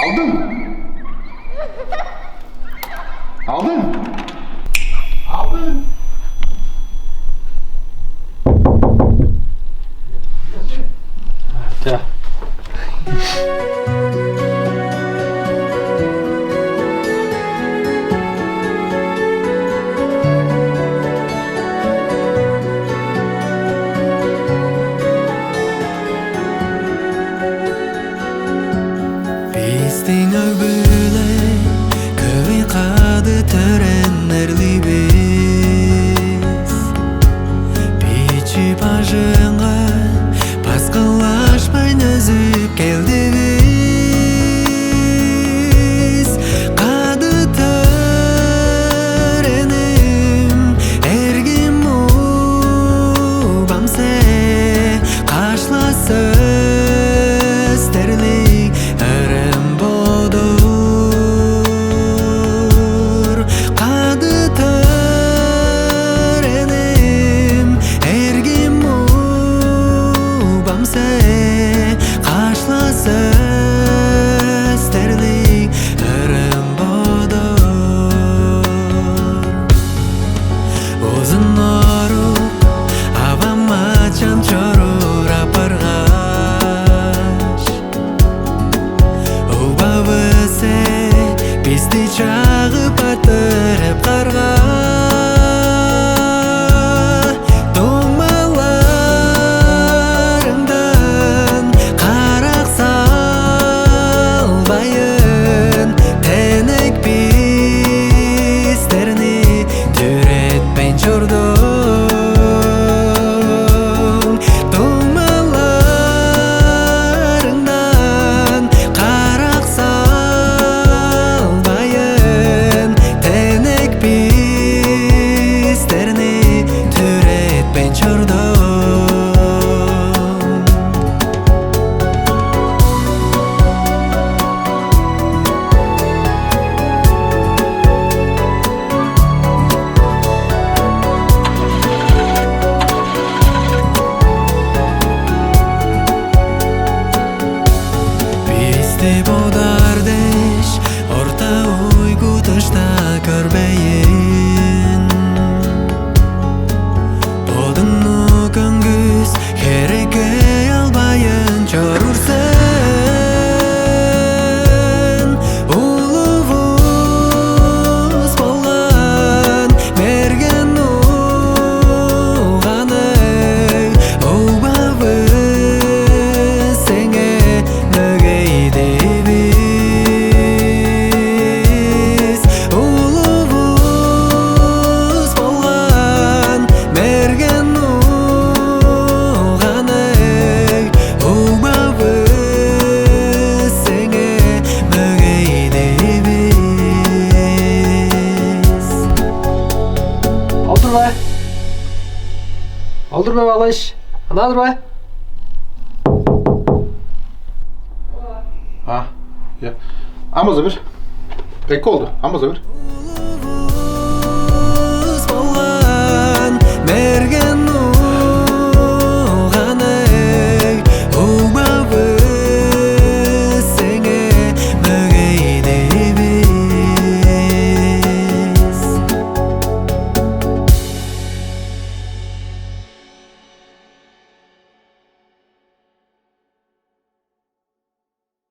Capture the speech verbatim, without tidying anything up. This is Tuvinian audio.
Алдын! Алдын! Алдын! Ча. Бистиң өг-бүле көвей кады төреннер-ле бис. Бичии бажыңга паскылашпайн өзүп келдивис. Кады төреним, эргим, уубам, сээң каш-ла сөстерлиг ырым бо-дур. Кады төреним, эргим, уубам, сээң каш-ла сөстерлиг ырым бо-дур. Узун орук авам ачам чоруур апаргаш, угбавыс ээ бисти чагып, арттырып карга. Дуңмаларыңдан карак салбайн, тенек бистерни түретпейн чордуң. Дуңмаларыңдан карак салбайн, тенек бистерни түретпейн чордуң. Бисти бодар дээш, орта уйгу дышта көрбейн, бодуңну көңгүс херекке албайн чоруур сен. Улувус болган мерген уганы, угбавыс, сеңээ мөгейдивис. Улувус болган мерген уганы, угбавыс, сеңээ мөгейдивис. Ол-дур бе? Ол-дур бе, малыш? Ынаар-дыр бе? А, я. Ам база бир. Эки болду. Ам база бир.